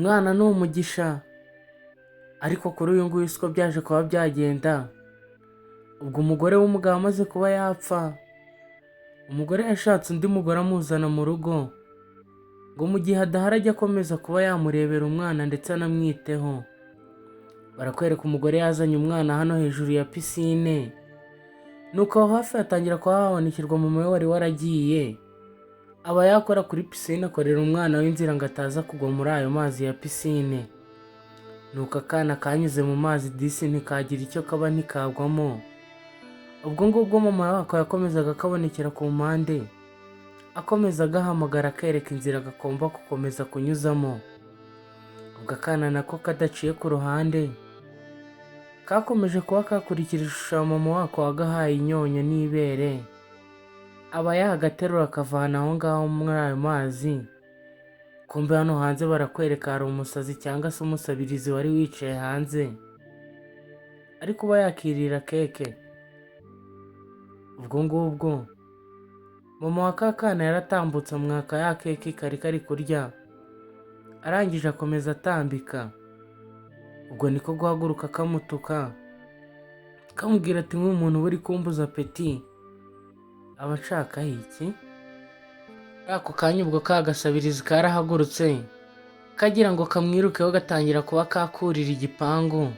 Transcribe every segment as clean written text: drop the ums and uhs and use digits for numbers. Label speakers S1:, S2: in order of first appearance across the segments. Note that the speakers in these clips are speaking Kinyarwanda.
S1: Umwana ni umugisha, ariko kuri uyu nguyu siko byaje kuba byagenda. Ubwo umugore w'umugabo amaze kuba yapfa, umugore yashatse undi mugore amuzana mu rugo, ngo mu gihe adahari ajye akomeza kuba yamurebera umwana ndetse anamwiteho. Barakwereka umugore yazanye umwana hano hejuru ya pisine, nuko aho hafi hatangira kuba habonekirwa mama we wari waragiye, aba yakora kuri pisine, akorera umwana w'inzira ngo ataza kugwa muri ayo mazi ya pisine. Nuko akana kanyuze mu mazi disi ntikagira icyo kaba, ntikagwamo. Ubwo ngubwo mama wako yakomezaga akabonekera ku mpande, akomeza agahamagara, akereka inzira gagomba gukomeza kunyuzamo. Ubwo akana nako kadaciye ku ruhande kakomeje kuba kakurikira ishusho ya mama wako wagahaye inyonyo n'ibere, aba yagaterura akavana aho ngaho muri ayo mazi. Kumbe hano hanze barakwereka hari umusazi cyangwa se umusabirizi wari wicaye hanze ari kuba yakirira keke. Ubwo ngubwo mama wa ka kana yaratambutse, amwaka ya keke kari kari kurya, arangije akomeza atambika. Ubwo niko guhaguruka kamutuka, kamubwira ati: "Nk'umuntu uba uri kumbuza appétit, aba ashakaho iki?" Muri ako kanya ubwo ka gasabirizi karahagurutse, kagira ngo kamwirukeho, gatangira kuba kakurira igipangu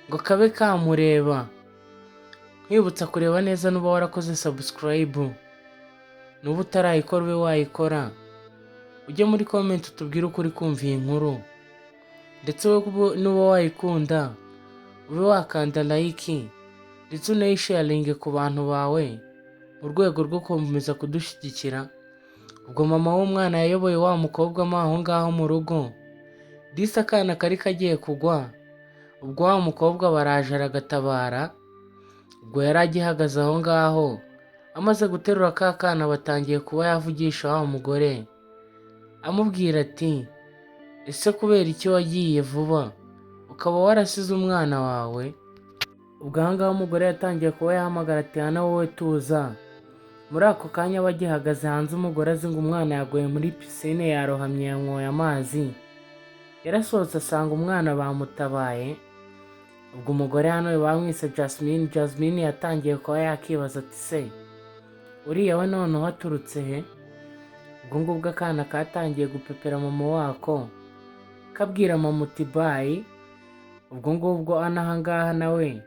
S1: ngo kabe kamureba. Nkwibutsa kureba neza nuba warakoze subscribe, nuba utarayikora ube wayikora, ujye muri comment utubwire uko uri kumva iyi nkuru, ndetse wowe nuba wayikunda ube wakanda like, ndetse unayisharinge ku bantu bawe mu rwego rwo gukomeza kudushyigikira. Ubwo mama w'umwana yayoboye wa mukobwa mo aho ngaho mu rugo, disi akana kari kagiye kugwa, ubwo wa mukobwa baraje aragatabara. Ubwo yari agihagaze aho ngaho amaze guterura ka kana, batangiye kuba yavugisha wa mugore, amubwira ati: "Ese kubera iki wagiye vuba ukaba warasize umwana wawe?" Ubwo aha ngaha umugore yatangiye kuba yahamagara ati: "Hana, wowe tuza." Muri ako kanya bagihagaze hanze, umugore azi ngo umwana yaguye muri pisine, yarohamye, yanyoye amazi, yarasohotse asanga umwana bamutabaye. Ubwo umugore hano bamwise Jasmine. Jasmine yatangiye kuba yakibaza ati: "Se uriya we noneho aturutse he?" Ubwo ngubwo akana katangiye gupepera mama wako, kabwira mama uti: "Bye." Ubwo ngubwo anaha ngaha nawe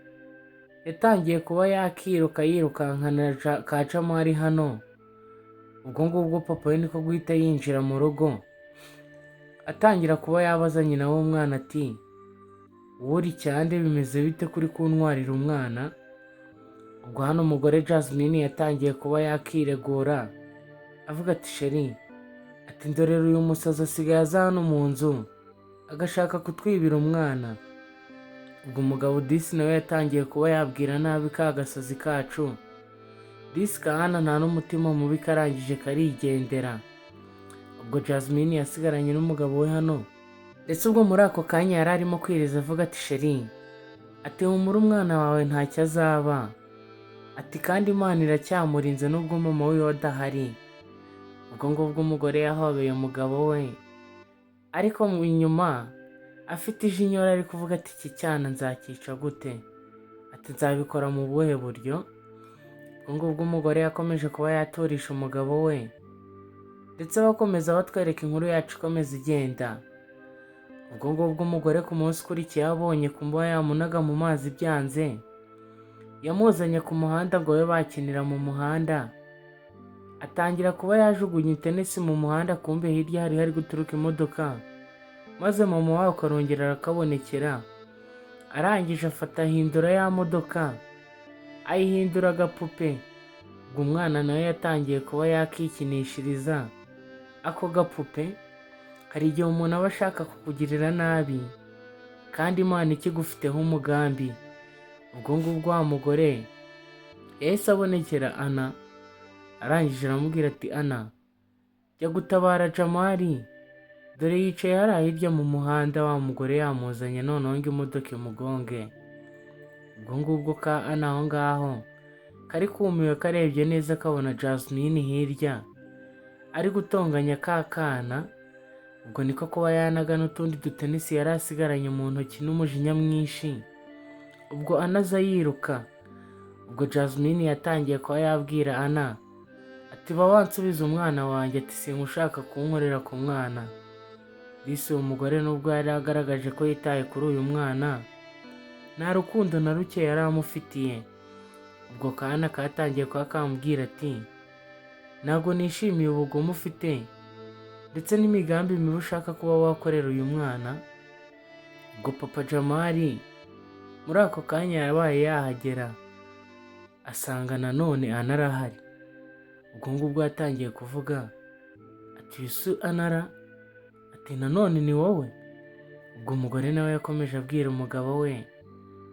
S1: yatangiye kuba yakiruka, yirukankana ka Jamali hano. Ubwo ngubwo papa we niko guhita yinjira mu rugo, atangira kuba yabaza nyina w'umwana ati: "Wowe cyande, bimeze bite kuri kuntwarira umwana?" Ubwo hano umugore Jasmine yatangiye kuba yakiregura, avuga ati: "Chéri," ati, "ndorera uyu musazi asigaye aza hano mu nzu agashaka kutwibira umwana." Ubwo umugabo disi nawe yatangiye kuba yabwira nabi ka gasazi kacu. Disi kahana nta n'umutima mubi, karangije karigendera. Ubwo Jasmine yasigaranye n'umugabo we hano, ndetse ubwo muri ako kanya yari arimo kwiriza avuga ati: "Chéri," ati, "humura, umwana wawe ntacyo azaba," ati, "kandi Imana iracyamurinze nubwo mama wiwe adahari." Ubwo ngubwo umugore yahobeye umugabo we, ariko mu inyuma afite ijinyora, ari kuvuga ati: "Iki cyana nzakica gute?" Ati: "Nzabikora mu buhe buryo?" Ubwo ngubwo umugore yakomeje kuba yaturisha umugabo we, ndetse bakomeza batwereka inkuru yacu ikomeza igenda. Ubwo ngubwo umugore ku munsi ukurikiye abonye kuba yamunaga mu mazi byanze, yamuzanye ku muhanda ngo babe bakinira mu muhanda, atangira kuba yajugunya itenesi mu muhanda. Kumbe hirya hari hari guturuka imodoka, maze mama wabo akarongera arakabonekera, arangije afata ahindura ya modoka, ayihindura agapupe. Ubwo umwana nawe yatangiye kuba yakikinishiriza ako gapupe. Hari igihe umuntu aba ashaka kukugirira nabi kandi Imana ikigufiteho umugambi. Ubwo ngubwo wa mugore yahise abonekera Ana, arangije aramubwira ati: "Ana, jya gutabara Jamali, dore yicaye hariya hirya mu muhanda, wa mugore yamuzanye noneho ngo imodoka imugonge." Ubwo ngubwo ka Ana aho ngaho kari kumiwe, karebye neza kabona Jasmine hirya ari gutonganya ka kana. Ubwo niko kuba yanaga n'utundi dutenisi yari asigaranye mu ntoki n'umujinya mwinshi. Ubwo Ana aza yiruka. Ubwo Jasmine yatangiye kuba yabwira Ana ati: "Ba wansubiza umwana wanjye," ati: "Sinkushaka kunkorera ku mwana." Disi uwo mugore, nubwo yari agaragaje ko yitaye kuri uyu mwana, nta rukundo na ruke yari amufitiye. Ubwo kana katangiye kuba kamubwira ati: "Ntabwo nishimiye ubugome ufite ndetse n'imigambi mibi ushaka kuba wakorera uyu mwana." Ubwo papa Jamali muri ako kanya yabaye yahagera, asanga nanone Ana arahari. Ubwo ngubwo yatangiye kuvuga ati: "Yusu Anara," ati: "Nanone ni wowe?" Ubwo umugore nawe yakomeje abwira umugabo we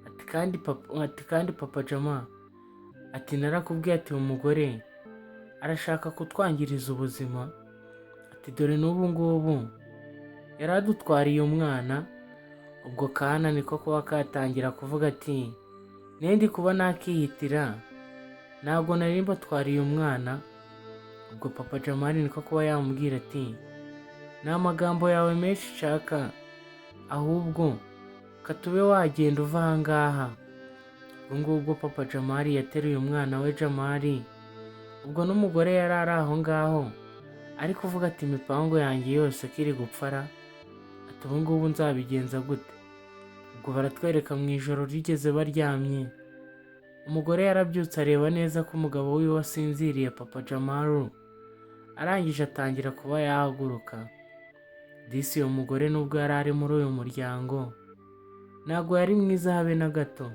S1: ati: "Kandi papa," ati: "Kandi papa Jama," ati: "Narakubwiye," ati: "umugore arashaka kutwangiriza ubuzima," ati: "dore n'ubu ngubu yari adutwariye umwana." Ubwo kana niko kuba katangira kuvuga ati: "Ndi kuba nakihitira, ntabwo nari mbatwariye umwana." Ubwo papa Jamali niko kuba yamubwira ati: "Ni amagambo yawe menshi nshaka, ahubwo katube wagenda uva aha ngaha." Ubwo ngubwo papa Jamali yateruye umwana we Jamali. Ubwo n'umugore yari ari aho ngaho ari kuvuga ati: "Imipango yanjye yose ko iri gupfara," ati: "ubu ngubu nzabigenza gute?" Ubwo baratwereka mu ijoro rigeze baryamye, umugore yarabyutse areba neza ko umugabo wiwe asinziriye, papa Jamaru, arangije atangira kuba yahaguruka. Disi uyu mugore, nubwo yari ari muri uyu muryango, ntabwo yari mwiza habe na gato.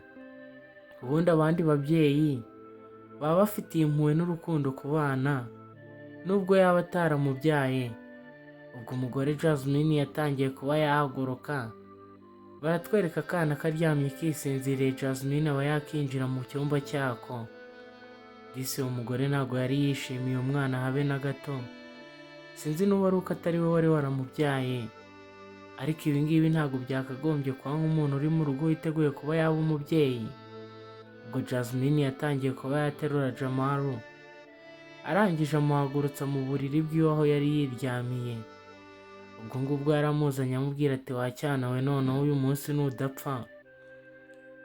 S1: Ubundi abandi babyeyi baba bafitiye impuhwe n'urukundo ku bana, nubwo yaba ataramubyaye. Ubwo umugore Jasmine yatangiye kuba yahaguruka, baratwereka akana karyamye kisinziriye. Jasmine aba yakinjira mu cyumba cyako. Disi uwo mugore ntabwo yari yishimiye umwana habe na gato. Sinzi n'uba ari uko atari we wari waramubyaye, ariko ibi ngibi ntabwo byakagombye kuba nk'umuntu uri mu rugo witeguye kuba yaba umubyeyi. Ubwo Jasmine yatangiye kuba yaterura Jamaru, arangije amuhagurutsa mu buriri bw'iwe aho yari yiryamiye. Ubwo ngubwo yaramuzanye, amubwira ati: "Wacyana we, noneho uyu munsi nudapfa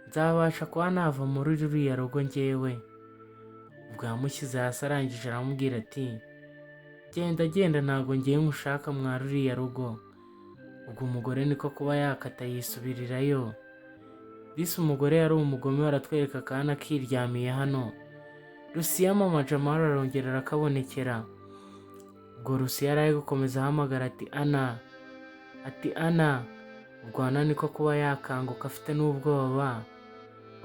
S1: nzabasha kuba nava muri ruriya rugo njyewe." Ubwo yamushyize hasi, arangije aramubwira ati: "Genda, genda, ntabwo ngiye nkushaka mwa ruriya rugo." Ubwo umugore niko kuba yakata yisubirirayo. Disi umugore yari umugome. Baratwereka akana kiryamiye hano. Rusiya, mama Jamali, arongera arakabonekera. Ubwo Rusiya yari ari gukomeza ahamagara ati: "Ana," ati: "Ana." Ubwo Ana niko kuba yakanguka afite n'ubwoba.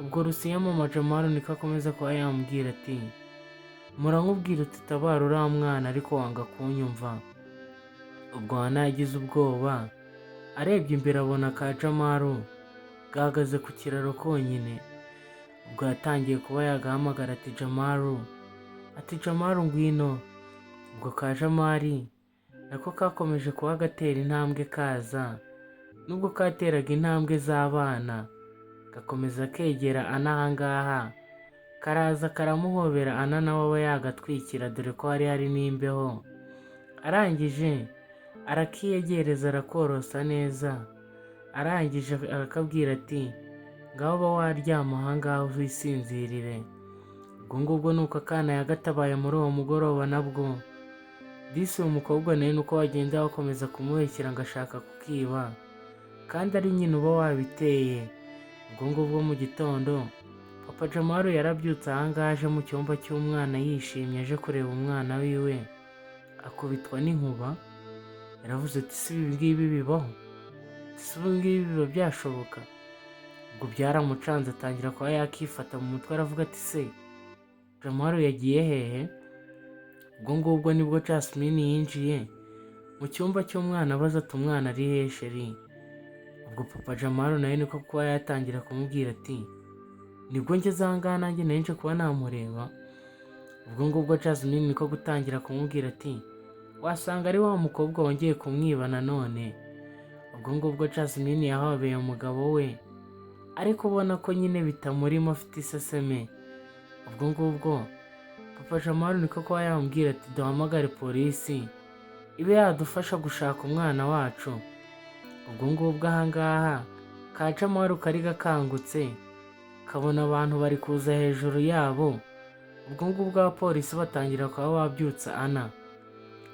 S1: Ubwo Rusiya, mama Jamali, niko akomeza kuba yamubwira ati: "Muramubwira uti tabara uriya mwana, ariko wanga kunyumva." Ubwo Ana yagize ubwoba, arebye imbere abona ka Jamaru gahagaze ku kiraro konyine. Ubwo yatangiye kuba yagahamagara ati: "Jamaru," ati: "Jamaru, ngwino." Ubwo ka Jamari nako kakomeje kuba gatera intambwe kaza, nubwo kateraga intambwe z'abana, gakomeza kegera Ana ahangaha, karaza karamuhobera. Ana nawe aba yagatwikira, dore ko hari hari n'imbeho. Arangije arakiyegereza, arakorosa neza, arangije arakabwira ati: "Ngaho uba waryama ahangaha wisinzirire." Ubwo ngubwo ni uko akana yagatabaye muri uwo mugoroba nabwo. Disi uwo mukobwa nawe nuko bagenda bakomeza kumubeshyira ngo ashaka kukiba, kandi ari nyina uba wabiteye. Ubwo ngubwo mu gitondo papa Jamaru yarabyutse ahangaha, aje mu cyumba cy'umwana yishimye, aje kureba umwana wiwe, akubitwa n'inkuba. Yaravuze ati: "Si ibi ngibi bibaho? Si ibi ngibi biba byashoboka?" Ubwo byaramucanze, atangira kuba yakifata mu mutwe, aravuga ati: "Se Jamaru yagiye hehe?" Ubwo ngubwo nibwo Jasmine yinjiye mu cyumba cy'umwana, abaza ati: "Umwana ari he, chérie?" Ubwo papa Jamaru nawe niko kuba yatangira kumubwira ati: "Nibwo ngeze aha ngaha, nanjye nari nje kuba namureba." Ubwo ngubwo Jasmine niko gutangira kumubwira ati: "Wasanga ari wa mukobwa wongeye kumwiba nanone." Ubwo ngubwo Jasmine yahobeye umugabo we, ariko ubona ko nyine bitamurimo, afite iseseme. Ubwo ngubwo papa Jamaru niko kuba yamubwira ati: "Duhamagare polisi." ibe yadufasha gushaka umwana wacu. Ubwo ngubwo ahangaha ka Jamaru kari gakangutse, kabona abantu bari kuza hejuru yabo. Ubwo ngubwo abapolisi batangira kuba babyutsa Ana.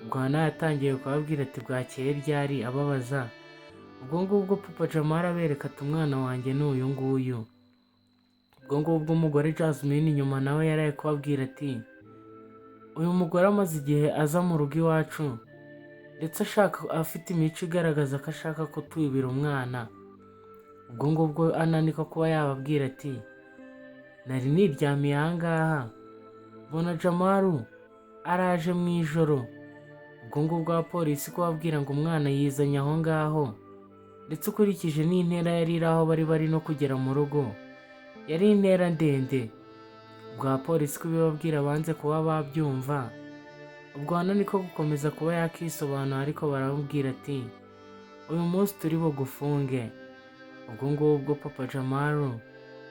S1: Ubwo Ana yatangiye kubabwira ati: "Bwakeye ryari?" Ababaza. Ubwo ngubwo papa Jamari abereka ati: "Umwana wanjye ni uyu nguyu." Ubwo ngubwo umugore Jasmine inyuma nawe yari kubabwira ati: "Uyu mugore amaze igihe aza mu rugo iwacu, ndetse ashaka, afite imico igaragaza ko ashaka kutwibira umwana." Ubwo ngubwo Ana niko kuba yababwira ati: "Nari niryamiye ahangaha, mbona Jamaru araje mu ijoro." Ubwo ngubwo abapolisi kubabwira ngo umwana yizanye aho ngaho, ndetse ukurikije n'intera yari iri aho bari bari no kugera mu rugo, yari intera ndende. Ubwo abapolisi kubibabwira banze kuba babyumva. Ubwo hano niko gukomeza kuba yakisobanura, ariko baramubwira ati: "Uyu munsi turi bugufunge." Ubwo ngubwo papa Jamaru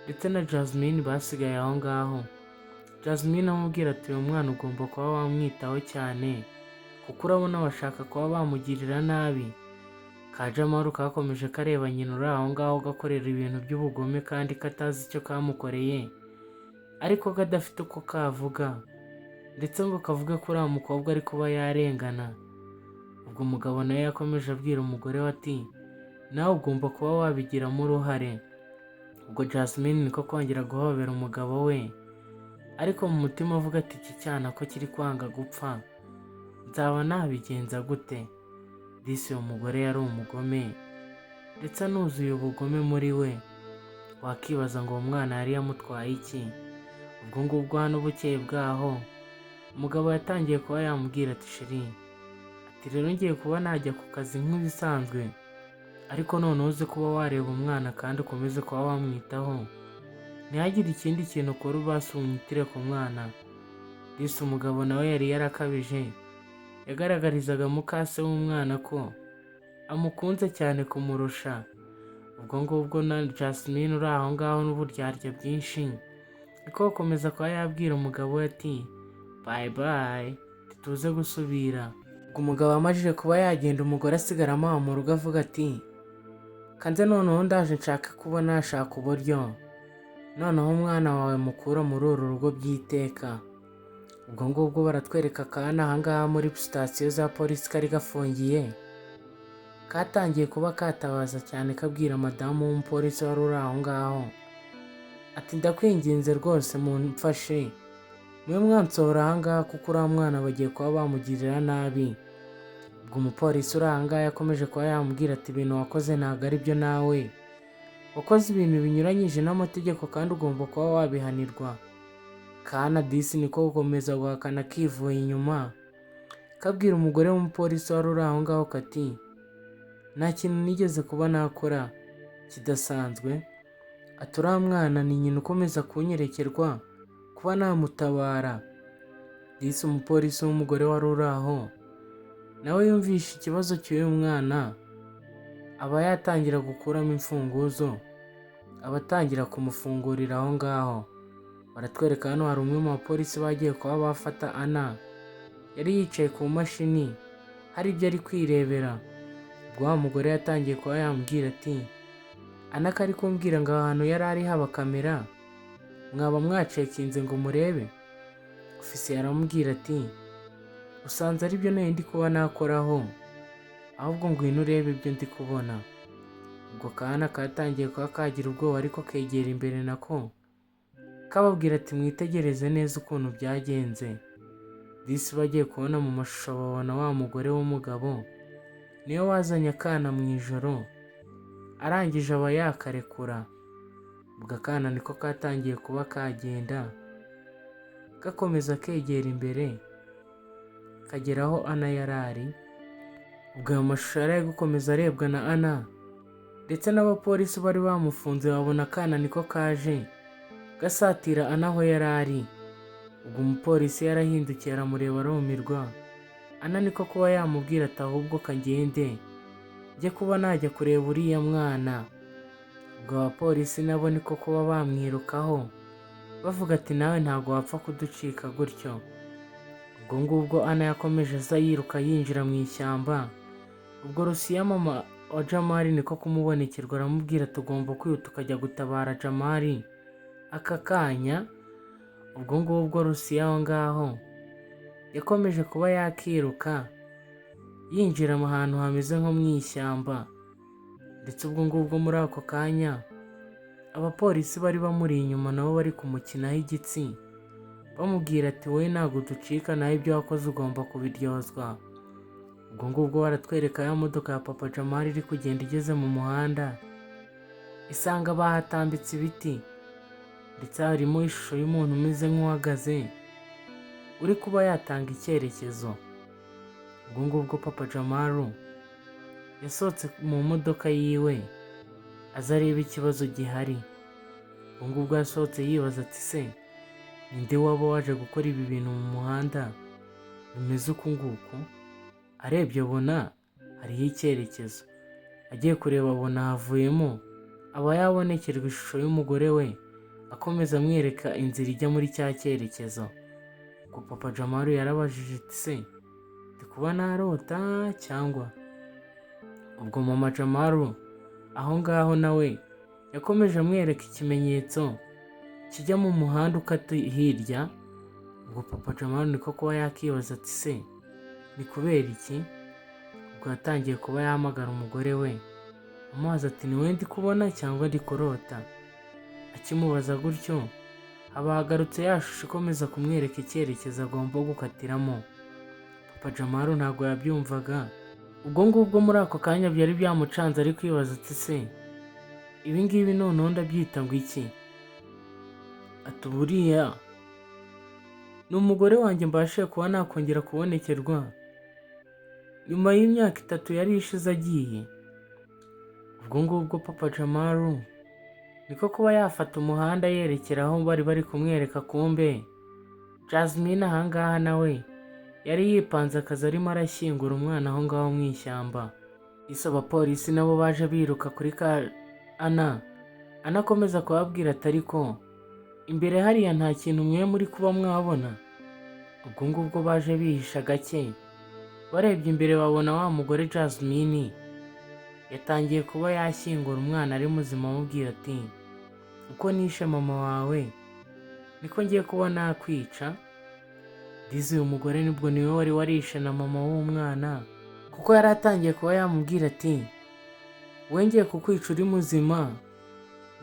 S1: ndetse na Jasmine basigaye aho ngaho. Jasmine amubwira ati: "Uyu mwana ugomba kuba wamwitaho cyane, kuko urabona bashaka kuba bamugirira nabi." Ka Jamaru kakomeje kareba nyina uri aho ngaho gakorera ibintu by'ubugome kandi katazi icyo kamukoreye, ariko kadafite uko kavuga, ndetse ngo kavuge ko uriya mukobwa ari kuba yarengana. Ubwo umugabo nawe yakomeje abwira umugore we ati: "Nawe ugomba kuba wabigiramo uruhare." Ubwo Jasmine niko kongera guhobera umugabo we, ariko mu mutima avuga ati: "Iki cyana ko kiri kwanga gupfa, nzaba nabigenza gute?" Disi uwo mugore yari umugome, ndetse anuzuye ubugome muri we. Wakibaza ngo uwo mwana yari yamutwaye iki? Ubwo ngubwo hano bukeye bwaho, umugabo yatangiye kuba yamubwira ati: "Chérie," ati, "rero ngiye kuba najya ku kazi nk'ibisanzwe, ariko noneho uze kuba wareba umwana kandi ukomeze kuba wamwitaho, ntihagire ikindi kintu ukora, ubasi unyitire ku mwana." Disi umugabo nawe yari yarakabije, yagaragarizaga mukase w'umwana ko amukunze cyane kumurusha. Ubwo ngubwo na Jasmine uri aho ngaho n'uburyarya bwinshi niko gukomeza kuba yabwira umugabo we ati: "Bye bye, tuze gusubira." Ubwo umugabo amajije kuba yagenda, umugore asigaramo aho mu rugo avuga ati: "Kanze noneho ndaje nshaka kuba nashaka uburyo noneho umwana wawe mukura muri uru rugo by'iteka." Ubwo ngubwo baratwereka akana ahangaha muri sitasiyo za polisi kari gafungiye, katangiye kuba katabaza cyane, kabwira madamu w'umupolisi wari uri aho ngaho ati: "Ndakwinginze rwose, mumfashe mube mwansohora ahangaha, kuko uriya mwana bagiye kuba bamugirira nabi." Ubwo umupolisi uri ahangaha yakomeje kuba yamubwira ati: "Ibintu wakoze ntabwo ari byo, nawe wakoze ibintu binyuranyije n'amategeko kandi ugomba kuba wabihanirwa." Kana disi niko gukomeza guhakana kivuye inyuma, kabwira umugore w'umupolisi wari uri aho ngaho kati: "Nta kintu nigeze kuba nakora kidasanzwe." Ati: "Uriya mwana ni nyina ukomeza kunyerekerwa kuba namutabara." Disi umupolisi w'umugore wari uri aho nawe yumvishe ikibazo cy'uyu mwana, aba yatangira gukuramo imfunguzo, aba atangira kumufungurira aho ngaho. Baratwereka hano hari umwe mu bapolisi bagiye kuba bafata Ana, yari yicaye ku mashini hari ibyo ari kwirebera. Ubwo wa mugore yatangiye kuba yamubwira ati: "Ana kari kumbwira ngo aho hantu yari ari haba kamera, mwaba mwacekinze ngo murebe?" Ofisiye aramubwira ati: "Usanze aribyo nari ndi kuba nakoraho, ahubwo ngwino urebe ibyo ndi kubona." Ubwo kana katangiye kuba kagira ubwoba, ariko kegera imbere nako kababwira ati: "Mwitegereze neza ukuntu byagenze." Disi bagiye kubona mu mashusho, babona wa mugore w'umugabo niwe wazanye akana mu ijoro, arangije aba yakarekura. Ubwo akana niko katangiye kuba kagenda gakomeza kegera imbere, kagera aho Ana yari ari. Ubwo ayo mashusho yari ari gukomeza arebwa na Ana ndetse n'abapolisi bari bamufunze, babona akana niko kaje gasatira Ana aho yari ari. Ubwo umupolisi yarahindukiye aramureba arumirwa. Ana niko kuba yamubwira ati: "Ahubwo kagende njye kuba najya kureba uriya mwana." Ubwo abapolisi nabo niko kuba bamwirukaho bavuga ati: "Nawe ntabwo wapfa kuducika gutyo." Ubwo Ubwo ngubwo Ana yakomeje aza yiruka yinjira mu ishyamba. Ubwo Rusiya mama wa Jamali niko kumubonekerwa, aramubwira: "Tugomba kwihuta ukajya gutabara Jamali aka kanya." Ubwo ngubwo Rusiya aho ngaho yakomeje kuba yakiruka yinjira mu hantu hameze nko mu ishyamba. Ndetse ubwo ngubwo muri ako kanya abapolisi bari bamuri inyuma nabo bari kumukinaho igitsi, bamubwira ati: "Wowe ntabwo ducika, nawe ibyo wakoze ugomba kubiryozwa." Ubwo ngubwo baratwereka ya modoka ya papa Jamali iri kugenda, igeze mu muhanda isanga bahatambitse ibiti, ndetse harimo ishusho y'umuntu umeze nk'uhagaze uri kuba yatanga icyerekezo. Ubwo ngubwo papa Jamalu yasohotse mu modoka yiwe aza areba ikibazo gihari. Ubwo ngubwo yasohotse yibaza ati: "Se ninde waba waje gukora ibi bintu mu muhanda bimeze uku nguku?" Arebye abona hariho icyerekezo, agiye kureba abona havuyemo aba yabonekerwa ishusho y'umugore we, akomeza amwereka inzira ijya muri cya cyerekezo. Ubwo papa Jamalu yarabajije ati: "Se ndi kuba narota cyangwa?" Ubwo mama Jamalu aho ngaho nawe yakomeje amwereka ikimenyetso kijya mu muhanda ukata hirya. Ubwo papa Jamalu niko kuba yakibaza ati: "Se ni kubera iki?" Ubwo yatangiye kuba yahamagara umugore we, amubaza ati: "Ni wowe ndi kubona cyangwa ndi kurota?" Akimubaza gutyo haba hagarutse ya shusho ikomeza kumwereka icyerekezo agomba gukatiramo. Papa Jamalu ntabwo yabyumvaga. Ubwo ngubwo muri ako kanya byari byamucanze, ari kwibaza ati: "Se ibi ngibi noneho ndabyita ngo iki?" Ati: "Buriya ni umugore wanjye mbashije kuba nakongera kubonekerwa nyuma y'imyaka 3 yari ishize agiye." Ubwo ngubwo papa Jamalu niko kuba yafata umuhanda yerekera aho bari bari kumwereka. Kumbe Jasmine ahangaha nawe yari yipanze akazi, arimo arashyingura umwana aho ngaho mu ishyamba. Ise abapolisi nabo baje biruka kuri ka Ana. Ana akomeza kubabwira ati: "Ariko imbere hariya nta kintu mwe muri kuba mwabona?" Ubwo ngubwo baje bihisha gake, barebye imbere babona wa mugore Jasmine yatangiye kuba yashyingura umwana ari muzima, amubwira ati: "Uko nishe mama wawe niko ngiye kuba nakwica." Dizi uyu mugore nibwo niwe wari warishe na mama w'umwana, kuko yari atangiye kuba yamubwira ati: "Wengeye kukwica uri muzima,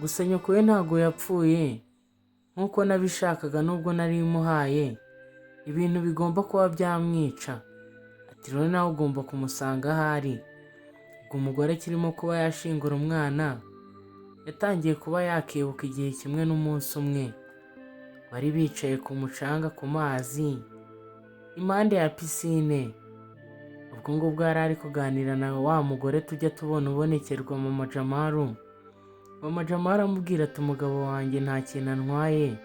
S1: gusa nyoko we ntabwo yapfuye nk'uko nabishakaga, nubwo nari muhaye ibintu bigomba kuba byamwica." Ati: "Rero nawe ugomba kumusanga ahari." Ubwo umugore akirimo kuba yashingura umwana yatangiye kuba yakibuka igihe kimwe n'umunsi umwe bari bicaye ku mucanga ku mazi impande ya pisine. Ubwo ngubwo yari ari kuganira na wa mugore tujya tubona ubonekerwa mama Jamaru. Mama Jamaru amubwira ati: "Umugabo wanjye nta kintu antwaye,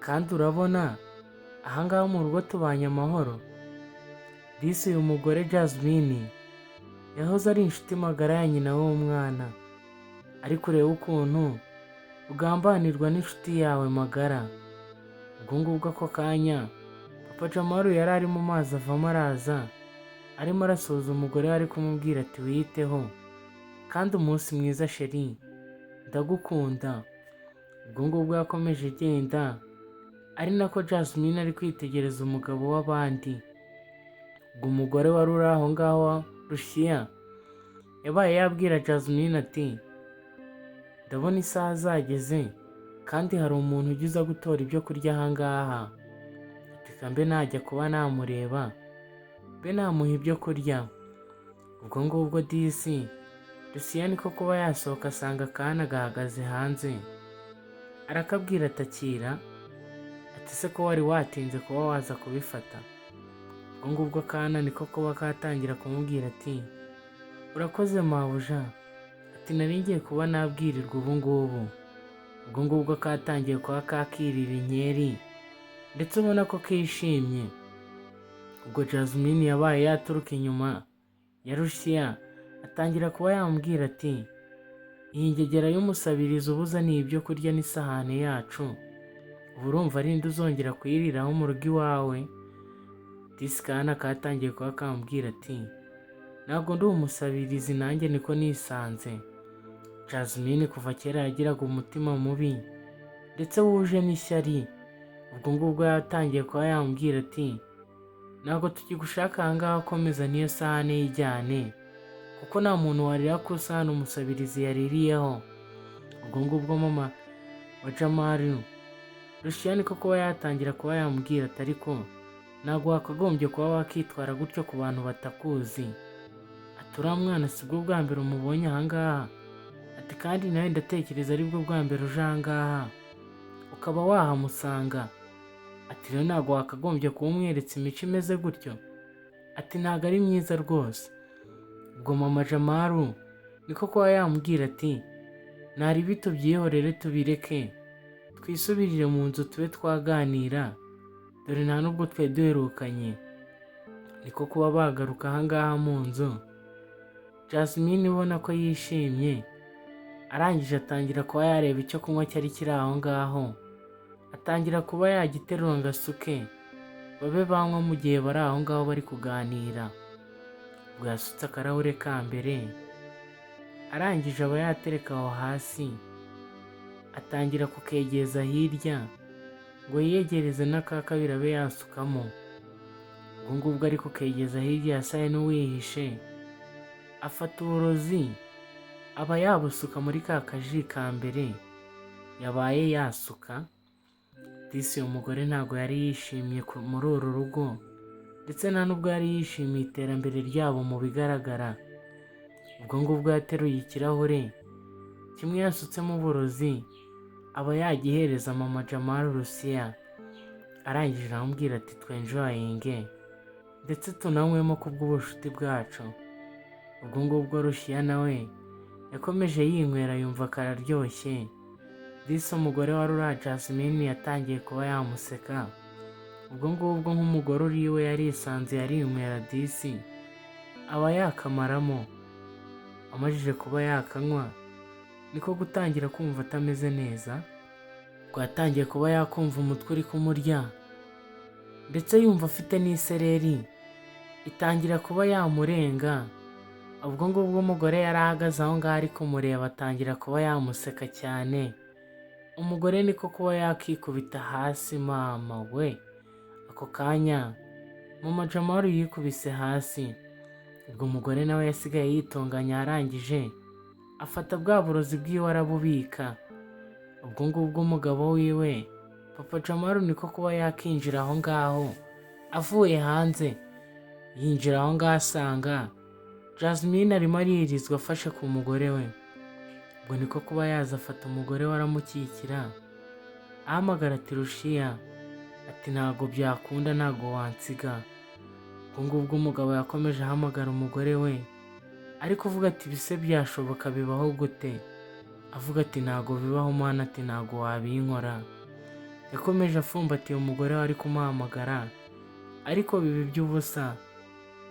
S1: kandi urabona ahangaha mu rugo tubanye amahoro." Disi uyu mugore Jasmine yahoze ari inshuti magara ya nyina w'umwana, ariko urebe ukuntu ugambanirwa n'inshuti yawe magara. Ubwo ngubwo ako kanya papa Jamaru yari ari mu mazi, avamo araza arimo arasuhuza umugore we, ari kumubwira ati: "Wiyiteho kandi umunsi mwiza chérie, ndagukunda." Ubwo ngubwo yakomeje agenda ari nako Jasmine ari kwitegereza umugabo w'abandi. Ubwo umugore wari uri aho ngaho Rushiya yabaye yabwira Jasmine ati: "Ndabona isaha zageze kandi hari umuntu ujya uza gutora ibyo kurya ahangaha." Ati: "Mbe najya kuba namureba, mbe namuha ibyo kurya." Ubwo ngubwo disi Luciya niko kuba yasohoka asanga akana gahagaze hanze, arakabwira atakira, ati: "Se ko wari watinze kuba waza kubifata?" Ubwo ngubwo akana niko kuba katangira kumubwira ati: "Urakoze mabuja." Ati: "Nari ngiye kuba nabwirirwa ubu ngubu." Ubwo ngubwo katangiye kuba kakirira inkeri, ndetse ubona ko kishimye. Ubwo Jasmine yabaye yaturuka inyuma ya Lucia, atangira kuba yamubwira ati: "Iyi ngegera y'umusabirizi ubuzaniye ibyo kurya n'isahani yacu, ubu urumva ari nde uzongera kuyiriraho mu rugo iwawe?" Disi kana katangiye kuba kamubwira ati ntabwo ndi umusabirizi, nanjye niko nisanze. Jasmine kuva kera yagiraga umutima mubi ndetse wuje n'ishyari. Ubwo ngubwo yatangiye kuba yamubwira ati ntabwo tukigushaka ahangaha, komeza niyo sahane yijyane, kuko nta muntu warira ku isahani umusabirizi yaririyeho. Ubwo ngubwo mama wa Jamali Rushiya niko kuba yatangira kuba yamubwira ati ariko ntabwo wakagombye kuba wakitwara gutyo ku bantu batakuzi. Ati uriya mwana sibwo bwa mbere umubonye ahangaha, ati kandi nawe ndatekereza aribwo bwa mbere uje ahangaha ukaba wahamusanga. Ati rero ntabwo wakagombye kuba umweretse imico imeze gutyo, ati ntabwo ari myiza rwose. Ubwo mama Jamaru niko kuba yamubwira ati naribi tubyihorere tubireke, twisubirire mu nzu tube twaganira, dore nta nubwo twari duherukanye. Niko kuba bagaruka ahangaha mu nzu. Jasmine ubona ko yishimye, arangije atangira kuba yareba icyo kunywa cyari kiri aho ngaho, atangira kuba yagiterura ngo asuke babe banywa mu gihe bari aho ngaho bari kuganira. Ubwo yasutse akarahure ka mbere, arangije aba yatereka aho hasi, atangira kukegeza hirya ngo yiyegereze n'aka kabiri abe yasukamo. Ubwo ngubwo ari kukegeza hirya yasaye n'uwihishe, afata uburozi aba yabusuka muri ka kaji ka mbere yabaye yasuka. Disi uyu mugore ntabwo yari yishimye muri uru rugo, ndetse nta nubwo yari yishimiye iterambere ryabo mu bigaragara. Ubwo ngubwo yateruye ikirahure kimwe yasutsemo uburozi, aba yagihereza mama Jamal Lucia, arangije aramubwira ati twenjoyinge ndetse tunanywemo kubw'ubucuti bwacu. Ubwo ngubwo Lucia nawe yakomeje yinywera yumva kararyoshye. Disi umugore wari uriya Jasmine yatangiye kuba yamuseka. Ubwo ngubwo nk'umugore uri iwe yarisanze yarinywera, disi aba yakamaramo. Amajije kuba yakanywa niko gutangira kumva atameze neza. Ubwo yatangiye kuba yakumva umutwe uri kumurya, ndetse yumva afite n'isereri itangira kuba yamurenga. Ubwo ngubwo umugore yari ahagaze aho ngaho ari kumureba, atangira kuba yamuseka cyane. Umugore niko kuba yakikubita hasi, mama we! Ako kanya mama Jamaru yikubise hasi. Ubwo umugore nawe yasigaye yitunganya, arangije afata bwa burozi bwiwe arabubika. Ubwo ngubwo umugabo wiwe papa Jamaru niko kuba yakinjira aho ngaho avuye hanze, yinjira aho ngaho asanga Jasmine arimo aririzwa afashe ku mugore we. Ubwo niko kuba yaza afata umugore we aramukikira, ahamagara ati Rushiya, ati ntabwo byakunda, ntabwo wansiga. Ubwo ngubwo umugabo yakomeje ahamagara umugore we, ariko uvuga ati bise byashoboka bibaho gute? Avuga ati ntabwo bibaho mwana, ati ntabwo wabinkora. Yakomeje afumbatiye umugore we ari kumuhamagara, ariko biba iby'ubusa.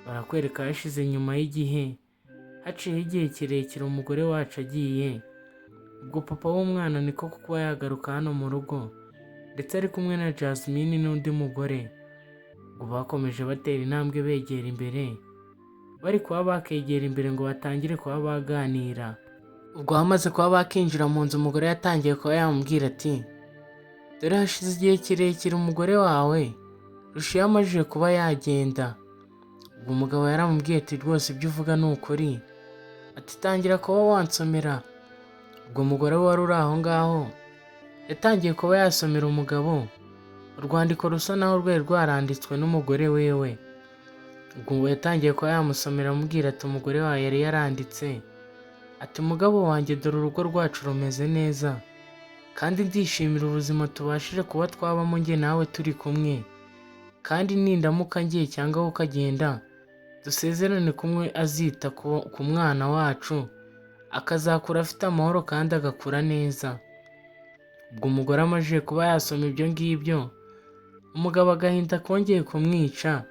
S1: Barakwereka hashize nyuma y'igihe, haciyeho igihe kirekire umugore wacu agiye. Ubwo papa w'umwana niko kuba yagaruka hano mu rugo, ndetse ari kumwe na Jasmine n'undi mugore. Ubwo bakomeje batera intambwe begera imbere, bari kuba bakegera imbere ngo batangire kuba baganira. Ubwo bamaze kuba bakinjira mu nzu, umugore yatangiye kuba yamubwira ati dore hashize igihe kirekire umugore wawe Rushiya amajije kuba yagenda. Ubwo umugabo yaramubwiye ati rwose ibyo uvuga ni ukuri, ati tangira kuba wansomera. Ubwo umugore wari uri aho ngaho yatangiye kuba yasomera umugabo urwandiko rusa naho rwari rwaranditswe n'umugore wiwe. Ubwo yatangiye kuba yamusomera amubwira ati umugore wawe yari yaranditse ati mugabo wanjye dore urugo rwacu rumeze neza, kandi ndishimira ubuzima tubashije kuba twabamo njye nawe turi kumwe, kandi nindamuka ngiye cyangwa wowe ukagenda dusezerane kumwe azita ku mwana wacu akazakura afite amahoro kandi agakura neza. Ubwo umugore amajije kuba yasoma ibyo ngibyo, umugabo agahinda kongeye kumwica,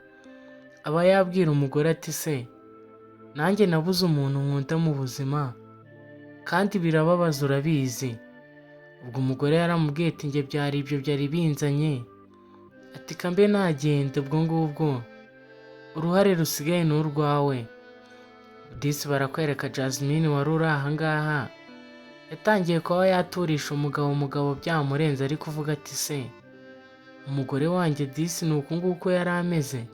S1: aba yabwira umugore ati se nanjye nabuze umuntu nkunda mu buzima kandi birababaza urabizi. Ubwo umugore yaramubwiye ati njye byari ibyo byari binzanye, ati kambe nagenda. Ubwo ngubwo Uruhare rusigaye ni urwawe. Disi barakwereka Jasmine wari uri aha ngaha, yatangiye kuba yaturisha umugabo, umugabo byamurenze ari kuvuga ati: "Se umugore wanjye disi ni uku nguku yari ameze?"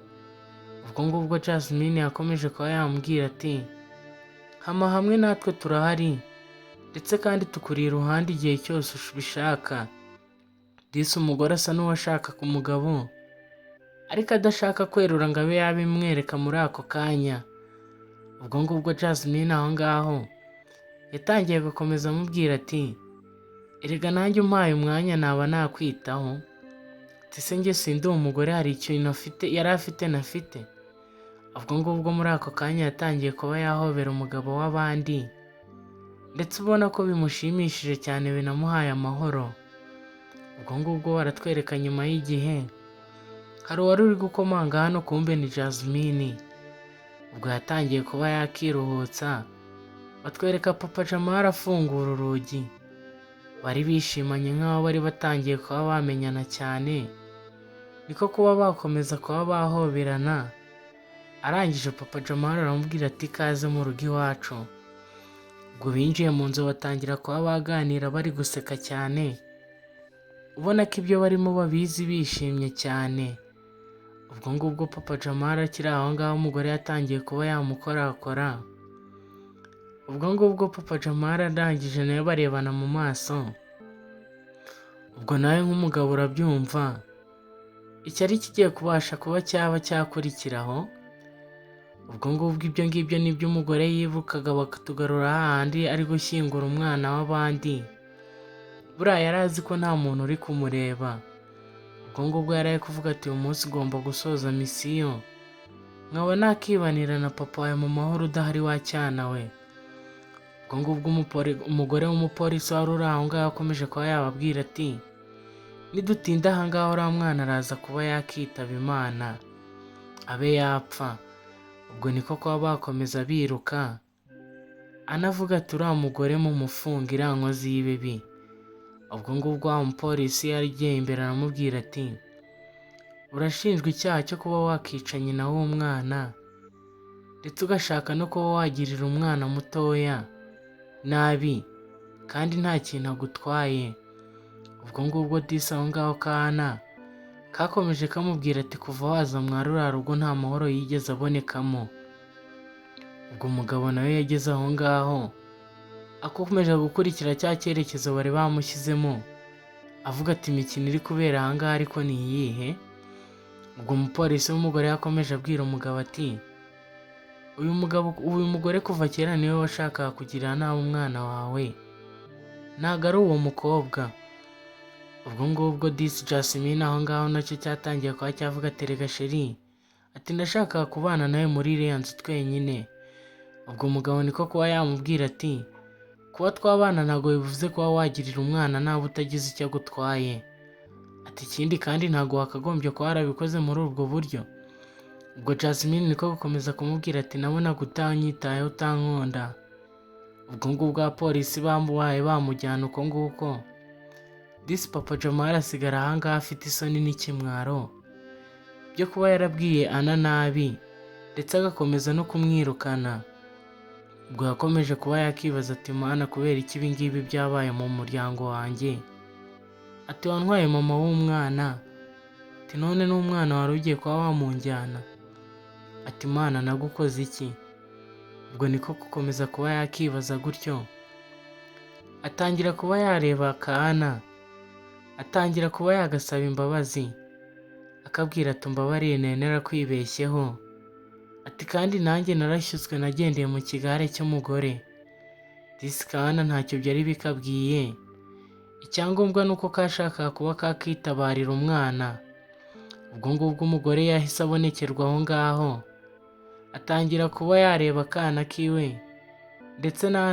S1: Ubwo ngubwo Jasmine yakomeje kuba yamubwira ati: "Hama hamwe natwe turahari, ndetse kandi tukuri iruhande igihe cyose ubishaka." Disi umugore asa n'uwashaka ku mugabo, ariko adashaka kwerura ngo abe yabimwereka muri ako kanya. Ubwo ngubwo Jasmine aho ngaho yatangiye gukomeza amubwira ati: "Erega nanjye umpaye umwanya naba nakwitaho." Ati: "Se njye sindi umugore, hari ikintu afite yari afite nafite?" Ubwo ngubwo muri ako kanya yatangiye kuba yahobera umugabo w'abandi, ndetse ubona ko bimushimishije cyane, binamuhaye amahoro. Ubwo ngubwo baratwereka nyuma y'igihe, hari uwari uri gukomanga hano, kumbe ni Jasmine. Ubwo yatangiye kuba yakiruhutsa, batwereka papa Jamali afungura urugi. Bari bishimanye nk'aho bari batangiye kuba bamenyana cyane, niko kuba bakomeza kuba bahoberana. Arangije papa Jamali aramubwira ati: "Ikaze mu rugo iwacu." Ubwo binjiye mu nzu batangira kuba baganira, bari guseka cyane, ubona ko ibyo barimo babizi, bishimye cyane. Ubwo ngubwo papa Jamali akiri aho ngaho, umugore yatangiye kuba yamukorakora. Ubwo ngubwo papa Jamali arangije nawe barebana mu maso. Ubwo nawe nk'umugabo urabyumva icyari kigiye kubasha kuba cyaba cyakurikiraho. Ubwo ngubwo ibyo ngibyo nibyo umugore yibukaga, bakatugarura hahandi ari gushyingura umwana w'abandi. Buriya yari azi ko nta muntu uri kumureba. Ubwo ngubwo yari ari kuvuga ati: "Uyu munsi ugomba gusoza mission, nkaba nakibanira na papa wawe mu mahoro udahari wa cyana we." Ubwo ngubwo umugore w'umupolisi wari uri aho ngaho akomeje kuba yababwira ati: "Nidutinda aha ngaha, uriya mwana araza kuba yakitaba Imana, abe yapfa." Ubwo niko kuba bakomeza biruka, anavuga ati: "Uriya mugore mumufunga, iriya nkozi y'ibibi." Ubwo ngubwo wa mupolisi yari imbere aramubwira ati: "Urashinjwa icyaha cyo kuba wakica nyina w'umwana, ndetse ugashaka no kuba wagirira umwana mutoya nabi kandi nta kintu agutwaye." Ubwo ngubwo disi aho ngaho kana kakomeje kamubwira ati: "Kuva waza mwa ruriya rugo nta mahoro yigeze abonekamo." Ubwo umugabo nawe yageze aho ngaho akomeje gukurikira cya cyerekezo bari bamushyizemo, avuga ati: "Imikino iri kubera aha ngaha ariko ni iyihe?" Ubwo umupolisi w'umugore yakomeje abwira umugabo ati: "Uyu mugabo, uyu mugore kuva kera niwe washakaga kugirira nabi umwana wawe, ntabwo ari uwo mukobwa." Ubwo ngubwo disi Jasmine aho ngaho nacyo cyatangiye kuba cyavuga ati: "Rega chéri," ati: "ndashaka kubana nawe muri iriya nzu twenyine." Ubwo umugabo niko kuba yamubwira ati: "Kuba twabana ntabwo bivuze kuba wagirira umwana nabi utagize icyo agutwaye." Ati: "Ikindi kandi ntabwo wakagombye kuba warabikoze muri ubwo buryo." Ubwo Jasmine niko gukomeza kumubwira ati: "Nabonaga utanyitayeho, utankunda." Ubwo ngubwo abapolisi bamubaye bamujyana uko nguko. Disi papa Jamali asigara ahangaha afite isoni n'ikimwaro byo kuba yarabwiye Ana nabi, ndetse agakomeza no kumwirukana. Ubwo yakomeje kuba yakibaza ati: "Mana, kubera iki ibi ngibi byabaye mu muryango wanjye?" Ati: "Wantwaye mama w'umwana," ati: "none n'umwana wari ugiye kuba wamunjyana." Ati: "Mana, nagukoze iki?" Ubwo niko gukomeza kuba yakibaza gutyo, atangira kuba yareba Kana, atangira kuba yagasaba imbabazi, akabwira ati: "Umbabarire, nari narakwibeshyeho." Ati: "Kandi nanjye narashyutswe, nagendeye mu kigare cy'umugore." Disi Kana ntacyo byari bikabwiye, icyangombwa ni uko kashakaga kuba kakitabarira umwana. Ubwo ngubwo umugore yahise abonekerwa aho ngaho, atangira kuba yareba akana kiwe ndetse na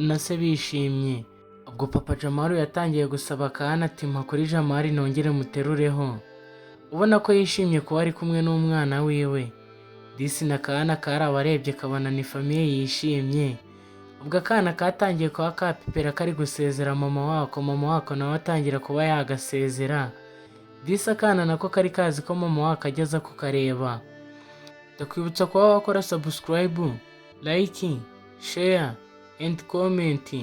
S1: na se bishimye. Ubwo papa Jamaru yatangiye gusaba Kana ati: "Mpa kuri Jamari nongere muterureho," ubona ko yishimye kuba ari kumwe n'umwana wiwe. Disi na Kana karabarebye kabona ni famille yishimye. Ubwo akana katangiye kuba kapepera kari gusezera mama wako, mama wako nawe atangira kuba yagasezera. Disi akana nako kari kazi ko mama wako ajya aza kukareba. Ndakwibutsa kuba wakora subscribe, like, share and comment.